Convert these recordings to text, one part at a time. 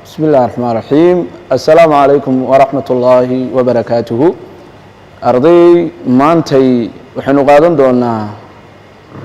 Bismi illahi raxmaan raxiim. Assalaamu calaykum waraxmat ullaahi wabarakaatuhu. Arday, maantay waxaynu qaadan doonaa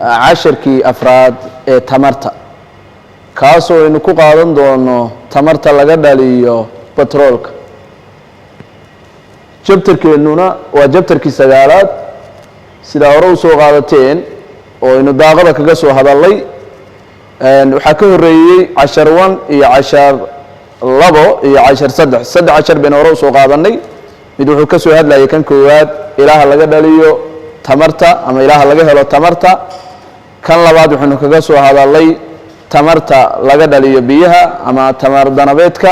casharkii afraad ee tamarta, kaasoo aynu ku qaadan doono tamarta laga dhaliyo batroolka. Chapterkeennuna waa chapterkii sagaalaad, sidaa hore usoo qaadateen oo aynu daaqada kaga soo hadalnay. Waxaa ka horreeyey cashar 1 iyo cashar 2 iyo cashar 3. Saddex cashar baynu hore usoo qaadanay. Mid wuxuu ka soo hadlayay, kan koowaad, ilaha laga dhaliyo tamarta ama ilaha laga helo tamarta. Kan labaad waxaynu kaga soo hadalnay tamarta laga dhaliyo biyaha ama tamar danabeedka.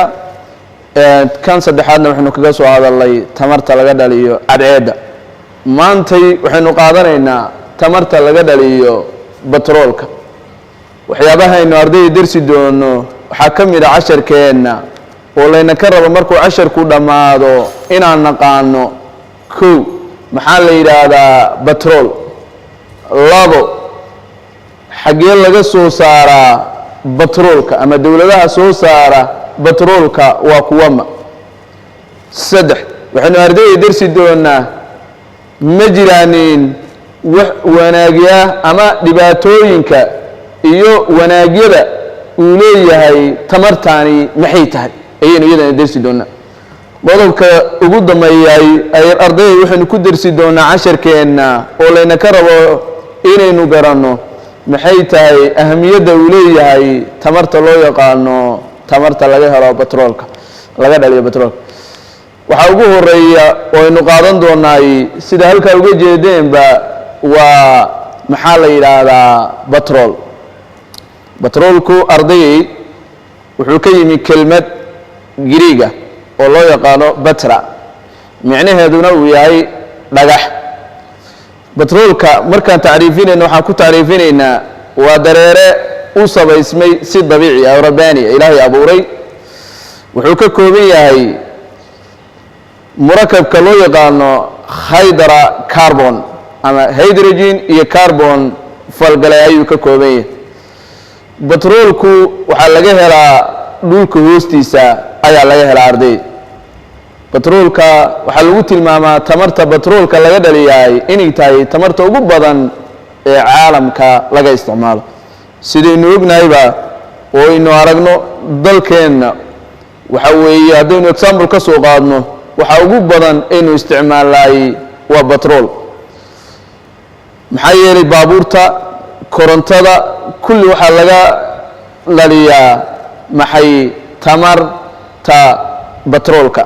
Kan saddexaadna waxaynu kaga soo hadalnay tamarta laga dhaliyo cadceedda. Maantay waxaynu qaadanaynaa tamarta laga dhaliyo batroolka. Waxyaabahaynu ardayda dersi doono waxaa ka mid a casharkeenna oo layna ka rabo markuu casharku dhammaado inaan naqaano: kow, maxaa la yidhaahdaa batrool? Labo, xaggee laga soo saaraa batroolka ama dowladaha soo saara batroolka waa kuwama? Saddex, waxaynu ardayda dersi doonaa ma jiraanin wax wanaagyaa ama dhibaatooyinka iyo wanaagyada uu leeyahay tamartaani maxay tahay, ayaynu iyadana dersi doonaa. Qodobka ugu dambeeyay, ardayda, waxaynu ku dersi doonaa casharkeenna oo layna ka rabo inaynu garanno maxay tahay ahamiyadda uu leeyahay tamarta loo yaqaano tamarta laga helo batroolka, laga dhaliyo batroolka. Waxaa ugu horeeya oo aynu qaadan doonaay, sida halkaa uga jeedeenba, waa maxaa la yidhaahdaa batrool? Batroolku, ardayay, wuxuu ka yimi kelmad Giriiga oo loo yaqaano batra, micnaheeduna uu yahay dhagax. Batroolka markaan tacriifinayno, waxaan ku tacriifinaynaa waa dareere u samaysmay si dabiici ah oo rabbaani ah, Ilaahay abuuray. Wuxuu ka kooban yahay murakabka loo yaqaano hydra carbon ama hydrogen iyo carbon falgalay ayuu ka kooban yahay. Batroolku waxaa laga helaa dhulka hoostiisa ayaa laga helaa, arday. Batroolka waxaa lagu tilmaamaa tamarta batroolka laga dhaliyaay inay tahay tamarta ugu badan ee caalamka laga isticmaalo. Sidaynu ognahayba oo aynu aragno, dalkeenna waxa weeye, haddaynu example ka soo qaadno, waxa ugu badan aynu isticmaalnaay waa batrool. Maxaa yeelay, baabuurta, korontada, kulli waxaa laga dhaliyaa maxay? Tamarta batroolka.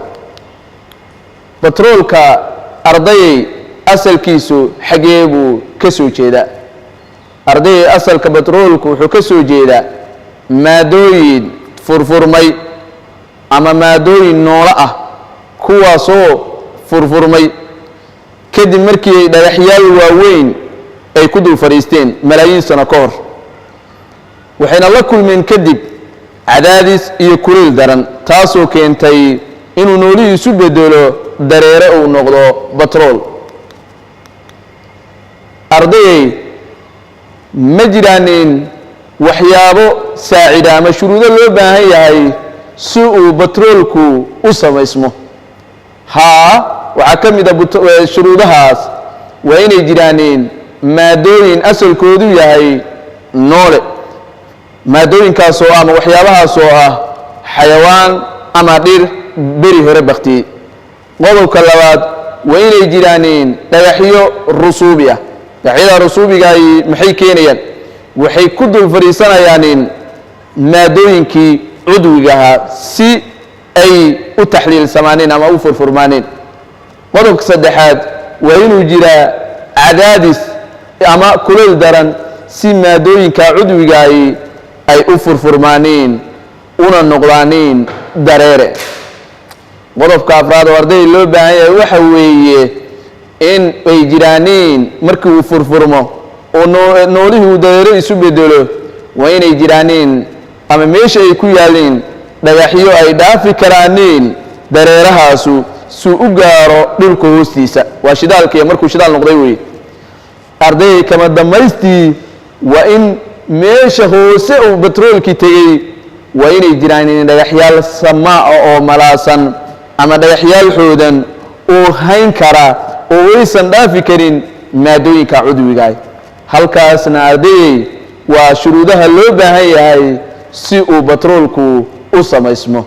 Batroolka, ardayay, asalkiisu xagee buu ka soo jeedaa? Ardayay, asalka batroolku wuxuu ka soo jeedaa maadooyin furfurmay ama maadooyin noolo ah, kuwaasoo furfurmay kadib markii ay dhagaxyaal waaweyn ay ku dul fadhiisteen malaayiin sano ka hor. Waxayna la kulmeen kadib cadaadis iyo kuleyl daran, taasoo keentay inuu noolihii isu bedelo dareere, uu noqdo batrool. Ardayay, ma jiraanin waxyaabo saacida ama shuruudo loo baahan yahay si uu batroolku u samaysmo? Haa, waxaa ka mid a shuruudahaas waa inay jiraanin maadooyin asalkoodu yahay noole, maadooyinkaasoo ama waxyaabahaasoo ah xayawaan ama dhir beri hore baktiyey. Qodobka labaad waa inay jiraanin dhagaxyo rusuubi ah. Dhagaxyada rusuubigaay maxay keenayaan? Waxay ku dul fadhiisanayaanin maadooyinkii cudwigahaa si ay u taxliilsamaaneen ama u furfurmaaneen. Qodobka saddexaad waa inuu jiraa cadaadis ama kuleyl daran si maadooyinka cudwigaay ay u furfurmaaneen una noqdaaniin dareere. Qodobka afraad oo arday loo baahan yahay waxa weeye in ay jiraaniin, markii uu furfurmo oo noolihii uu dareere isu bedelo, waa inay jiraaniin ama meesha ay ku yaalliin dhagaxyo ay dhaafi karaaniin dareerahaasu suu u gaaro dhulka hoostiisa. Waa shidaalkiiya markuu shidaal noqday weeye. Ardayay, kama dambaystii waa in meesha hoose uu batroolkii tegey. Waa inay jiraan in dhagaxyaal samaa oo malaasan ama dhagaxyaal xoodan oo hayn kara oo aysan dhaafi karin maadooyinka cudwigaah. Halkaasna, ardayey, waa shuruudaha loo baahan yahay si uu batroolku u samaysmo.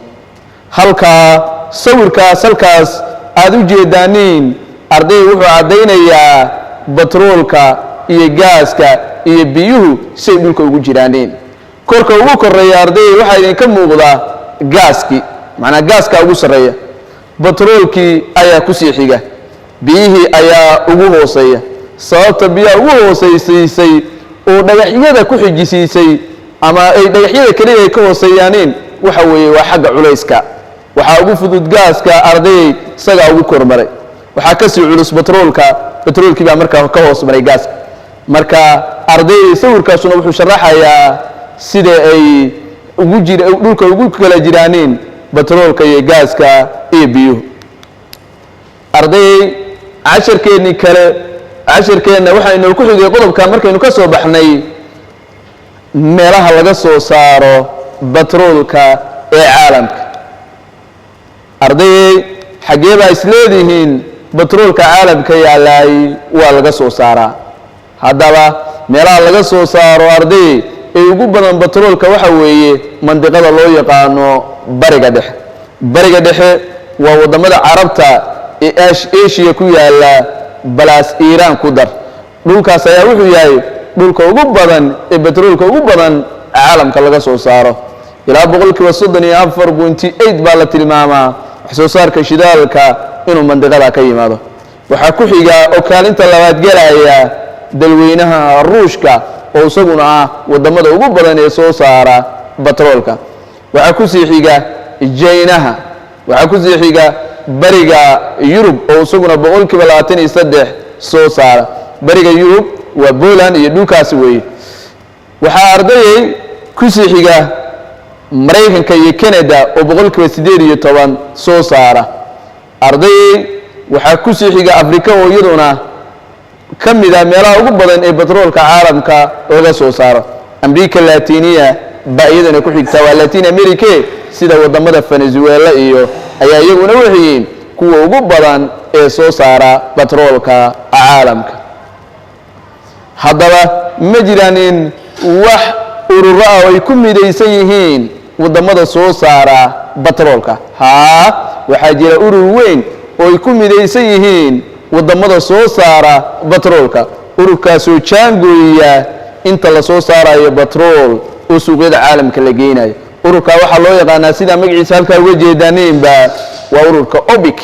Halkaa sawirkaas, halkaas aada u jeedaaniin, arday, wuxuu caddaynayaa batroolka iyo gaaska iyo biyuhu siay dhulka ugu jiraaniin. Korka ugu koreeya, ardayey, waxaa idinka muuqda gaaskii, macnaa gaaskaa ugu sarreeya, batroolkii ayaa kusii xiga, biyihii ayaa ugu hooseeya. Sababta biyaha ugu hooseysiisay oo dhagaxyada ku xijisiisay ama ay dhagaxyada keliya ay ka hooseeyaaniin waxa weeye waa xagga culayska. Waxaa ugu fudud gaaska, ardayey, isagaa ugu kormaray. Waxaa kasii culus batroolka, batroolkii baa markaa ka hoos maray gaaska. Marka, ardayey, sawirkaasuna wuxuu sharaxayaa sida ay ugu jir dhulka ugu kala jiraaniin batroolka iyo gaaska iyo biyuhu. Ardayey, casharkeennii kale, casharkeenna waxaynu ku xigay qodobka markaynu ka soo baxnay meelaha laga soo saaro batroolka ee caalamka. Ardayey, xaggee baa isleedihiin batroolka caalamka yaalaay waa laga soo saaraa? Haddaba meelaha laga soo saaro, ardayey, ee ugu badan batroolka waxa weeye mandiqada loo yaqaano Bariga Dhexe. Bariga Dhexe waa waddamada Carabta ee Asia ku yaala, balaas Iiraan ku dar. Dhulkaas ayaa wuxuu yahay dhulka ugu badan ee batroolka ugu badan caalamka laga soo saaro. Ilaa 34.8% baa la tilmaamaa wax soo saarka shidaalka inuu mandiqada ka yimaado. Waxaa ku xiga oo kaalinta labaad gelaya dalweynaha Ruushka, oo isaguna ah waddamada ugu badan ee soo saara batroolka. Waxaa kusii xiga Jaynaha. Waxaa kusii xiga Bariga Yurub, oo isaguna 23% soo saara. Bariga Yurub waa Poland iyo dhulkaasi weeye. Waxaa, ardayey, kusii xiga Maraykanka iyo Canada, oo 18% soo saara. Ardayey, waxaa kusii xiga Afrika, oo iyaduna ka mid ah meelaha ugu badan ee batroolka caalamka laga soo saaro. Amrica Latiniya baa iyadana ku xigta, waa Latin America, sida waddamada Venezuela iyo ayaa iyaguna waxay yihiin kuwa ugu badan ee soo saara batroolka caalamka. Haddaba ma jiraan in wax ururo ah oo ay ku midaysan yihiin waddamada soo saara batroolka? Haa, waxaa jira urur weyn oo ay ku midaysan yihiin waddamada soo saara batroolka, ururkaasoo jaangooya inta la soo saarayo batrool oo suuqyada caalamka la geynayo. Ururkaa waxaa loo yaqaanaa, sidaa magaciisa halkaa uga jeedaaneenba, waa ururka OPEC,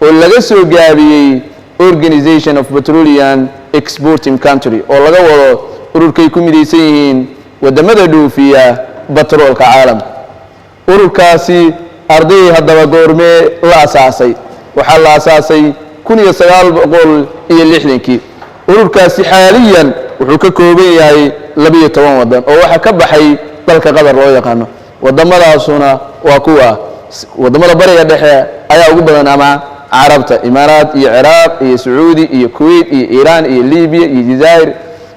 oo laga soo gaabiyey Organization of Petroleum Exporting Country, oo laga wado ururkay ku midaysan yihiin waddamada dhoofiya batroolka caalamka. Ururkaasi, ardayay, haddaba goormee la asaasay? Waxaa la asaasay 1960-kii. Ururkaasi xaaliyan wuxuu ka kooban yahay 12 waddan, oo waxaa ka baxay dalka Qatar loo yaqaano. Waddamadaasuna waa kuwa waddamada Bariga Dhexe ayaa ugu badan, ama Carabta: Imaaraat iyo Ciraaq iyo Sacuudi iyo Kuwait iyo Iiraan iyo Libiya iyo Jazaa'ir,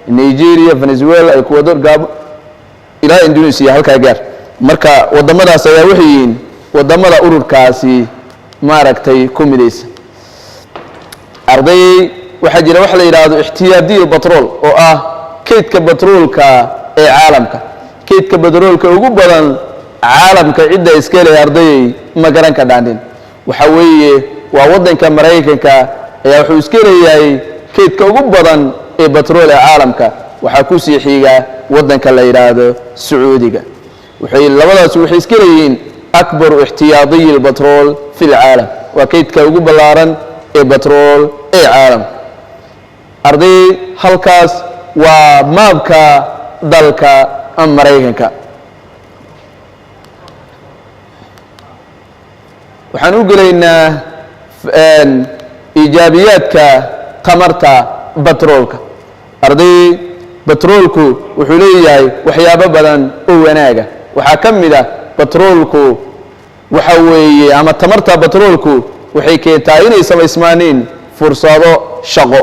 Nigeria, Venezuela, Ecuador, Gabo ilaa Indonesia halkaa gaar. Marka waddamadaas ayaa waxay yihiin waddamada ururkaasi maaragtay ku midaysa. Ardayey, waxaa jira waxa la yidhaahdo ixtiyaadiyo batrool, oo ah kaydka batroolka ee caalamka. Kaydka batroolka ugu badan caalamka cidda iska leh, ardayey, ma garan ka dhaanin? Waxa weeye waa waddanka Maraykanka ayaa wuxuu iska leeyahay kaydka ugu badan ee batrool ee caalamka. Waxaa kusii xiga waddanka la yidhaahdo Sacuudiga. Waxay labadaasi waxay iska leeyihiin akbaru ixtiyaadiyi lbatrool fi lcaalam, waa kaydka ugu ballaaran ee batrool ee caalamka. Arday, halkaas waa maabka dalka Maraykanka. Waxaan u gelaynaa iijaabiyaadka tamarta batroolka. Arday, batroolku wuxuu leeyahay waxyaabo badan oo wanaaga. Waxaa ka mid ah, batroolku waxa weeye ama tamarta batroolku waxay keentaa inay samaysmaaniin fursado shaqo,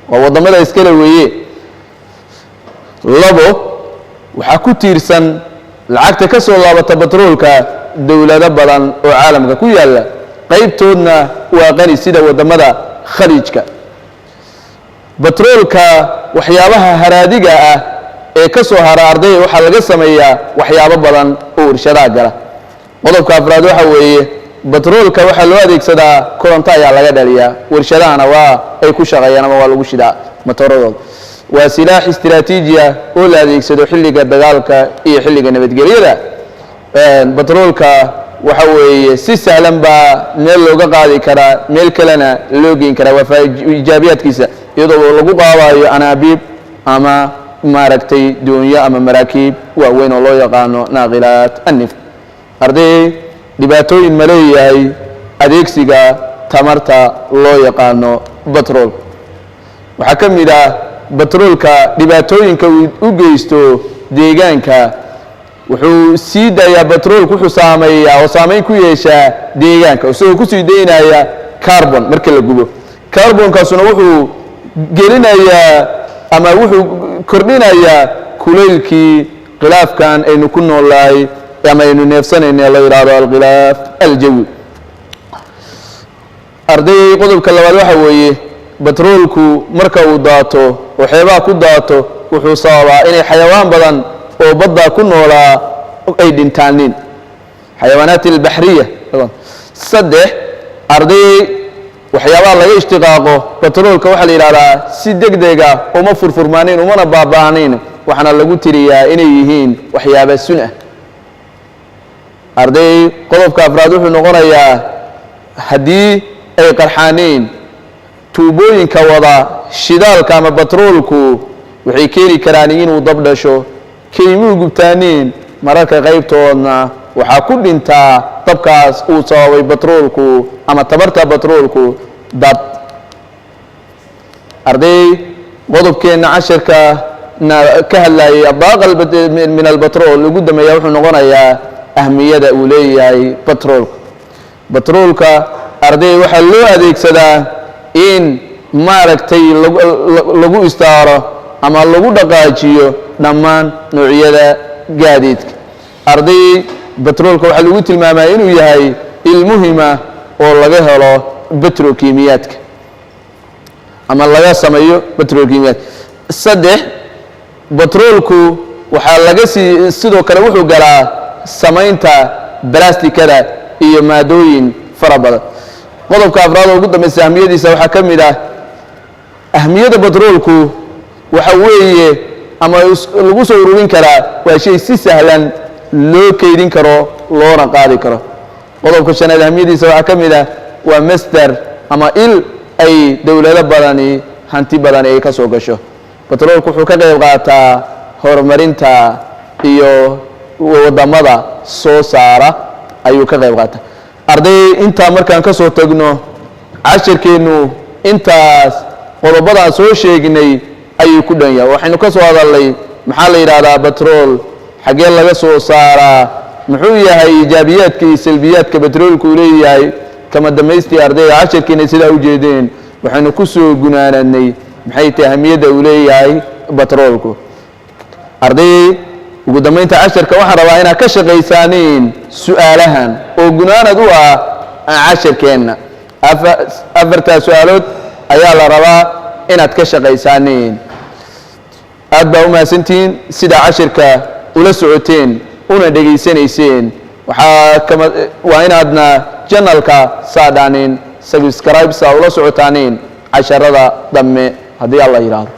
waa waddamada iskale weeye. Labo, waxaa ku tiirsan Lacagta ka soo laabata batroolka, dowlado badan oo caalamka ku yaalla qaybtoodna waa qani, sida waddamada Khaliijka. Batroolka waxyaabaha haraadiga ah ee ka soo hara, ardayda, waxaa laga sameeyaa waxyaabo badan oo warshadaha gala. Qodobka afraad waxa weeye, batroolka waxaa loo adeegsadaa koronto ayaa laga dhaliyaa, warshadahana waa ay ku shaqeeyaan ama waa lagu shidaa matoradooda. Waa silaax istiraatiijiya oo la adeegsado xilliga dagaalka iyo xilliga nabadgelyada. Batroolka waxa weeye si sahlan baa meel looga qaadi karaa, meel kalena loo geyn karaa. Waa ijaabiyaadkiisa, iyadoo lagu qaadayo anaabiib ama maaragtay doonyo ama maraakiib waaweyn oo loo yaqaano naaqilaat annif. Arday, dhibaatooyin ma leeyahay adeegsiga tamarta loo yaqaano batrool? Waxaa ka mid ah batroolka dhibaatooyinka uu u geysto deegaanka. Wuxuu sii daayaa batroolku, wuxuu saameeyaa oo saameyn ku yeeshaa deegaanka, isagoo kusii daynaya carbon marka la gubo. Carbonkaasuna wuxuu gelinayaa ama wuxuu kordhinayaa kulaylkii khilaafkan aynu ku noolahay ama aynu neefsanayna, la yidhaahdo alkhilaaf aljawi. Arday, qodobka labaad waxa weeye, batroolku marka uu daato oo xeebaha ku daato, wuxuu sababaa inay xayawaan badan oo badda ku noolaa ay dhintaanin, xayawaanaat albaxriya. Saddex, arday, waxyaabaha laga ishtiqaaqo batroolka waxaa la yidhahdaa si deg dega uma furfurmaanin umana baaba'anin, waxaana lagu tiriyaa inay yihiin waxyaaba sun ah. Arday, qodobka afraad wuxuu noqonayaa, haddii ay qarxaaniin tuubooyinka wada shidaalka ama batroolku, waxay keeni karaan inuu dab dhasho, kaymuhu gubtaaniin. Mararka qaybtoodna waxaa ku dhintaa dabkaas uu sababay batroolku ama tabarta batroolku dad. Arday, qodobkeenna casharka na ka hadlayay adaaqa min albatrool ugu dambeeya wuxuu noqonayaa ahmiyada uu leeyahay batroolka. Batroolka, arday, waxaa loo adeegsadaa in maaragtay lagu istaaro ama lagu dhaqaajiyo dhammaan noocyada gaadiidka. Arday, batroolka waxaa lagu tilmaamaa inuu yahay il muhima oo laga helo betrokimiyaadka ama laga sameeyo betrokimiyaadka. Saddex, batroolku waxaa laga sii sidoo kale wuxuu galaa samaynta balastikada iyo maadooyin fara badan. Qodobka afraad oo ugu dambeysa ahmiyadiisa waxaa ka mid ah, ahmiyadda batroolku waxa weeye ama lagu soo ururin karaa, waa shay si sahlan loo keydin karo loona qaadi karo. Qodobka shanaad ahmiyadiisa waxaa ka mid ah, waa masder ama il ay dowlado badani hanti badani ay ka soo gasho. Batroolku wuxuu ka qayb qaataa horumarinta iyo waddamada soo saara ayuu ka qayb qaataa. Arday, intaa markaan ka soo tagno, cashirkeennu intaas qodobadaan soo sheegnay ayuu ku dhan yahay. Waxaynu ka soo hadalnay maxaa la yidhahdaa batrool, xaggee laga soo saaraa, muxuu yahay iijaabiyaadka iyo salbiyaadka batroolku leeyahay. Kama dambaystii, ardayda, cashirkiina sidaa ujeedeen waxaynu ku soo gunaanadnay maxay tahay ahamiyadda uu leeyahay batroolku. Arday, ugu dambaynta casharka waxaan rabaa inaad ka shaqaysaaniin su-aalahan oo gunaanad u ah cashirkeenna. Afartaa su-aalood ayaa la rabaa inaad ka shaqaysaaniin. Aad baa u mahadsantihiin sidaa cashirka ula socoteen una dhegaysanayseen. Waxaa kama waa inaadna channelka saadhaanin subscribe saa ula socotaaniin casharada dambe, haddii Alla yidhaahdo.